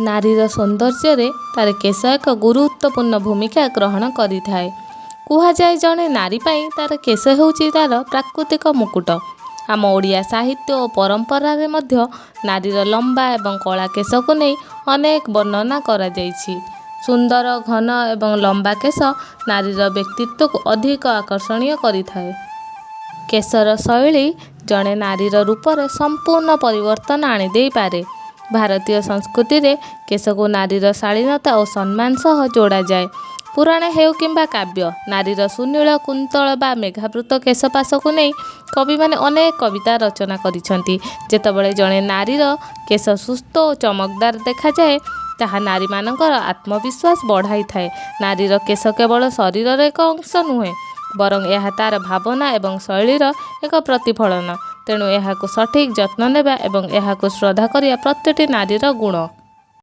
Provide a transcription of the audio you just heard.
ନାରୀର ସୌନ୍ଦର୍ଯ୍ୟରେ ତା'ର କେଶ ଏକ ଗୁରୁତ୍ୱପୂର୍ଣ୍ଣ ଭୂମିକା ଗ୍ରହଣ କରିଥାଏ। କୁହାଯାଏ, ଜଣେ ନାରୀ ପାଇଁ ତା'ର କେଶ ହେଉଛି ତା'ର ପ୍ରାକୃତିକ ମୁକୁଟ। ଆମ ଓଡ଼ିଆ ସାହିତ୍ୟ ଓ ପରମ୍ପରାରେ ମଧ୍ୟ ନାରୀର ଲମ୍ବା ଏବଂ କଳା କେଶକୁ ନେଇ ଅନେକ ବର୍ଣ୍ଣନା କରାଯାଇଛି। ସୁନ୍ଦର, ଘନ ଏବଂ ଲମ୍ବା କେଶ ନାରୀର ବ୍ୟକ୍ତିତ୍ୱକୁ ଅଧିକ ଆକର୍ଷଣୀୟ କରିଥାଏ। କେଶର ଶୈଳୀ ଜଣେ ନାରୀର ରୂପରେ ସମ୍ପୂର୍ଣ୍ଣ ପରିବର୍ତ୍ତନ ଆଣିଦେଇପାରେ। ଭାରତୀୟ ସଂସ୍କୃତିରେ କେଶକୁ ନାରୀର ଶାଳୀନତା ଓ ସମ୍ମାନ ସହ ଯୋଡ଼ାଯାଏ। ପୁରାଣ ହେଉ କିମ୍ବା କାବ୍ୟ, ନାରୀର ସୁନୀଳ, କୁନ୍ତଳ ବା ମେଘାବୃତ କେଶପାଶକୁ ନେଇ କବିମାନେ ଅନେକ କବିତା ରଚନା କରିଛନ୍ତି। ଯେତେବେଳେ ଜଣେ ନାରୀର କେଶ ସୁସ୍ଥ ଓ ଚମକଦାର ଦେଖାଯାଏ, ତାହା ନାରୀମାନଙ୍କର ଆତ୍ମବିଶ୍ୱାସ ବଢ଼ାଇଥାଏ। ନାରୀର କେଶ କେବଳ ଶରୀରର ଏକ ଅଂଶ ନୁହେଁ, ବରଂ ଏହା ତା'ର ଭାବନା ଏବଂ ଶୈଳୀର ଏକ ପ୍ରତିଫଳନ। ତେଣୁ ଏହାକୁ ସଠିକ୍ ଯତ୍ନ ନେବା ଏବଂ ଏହାକୁ ଶ୍ରଦ୍ଧା କରିବା ପ୍ରତିଟି ନାରୀର ଗୁଣ।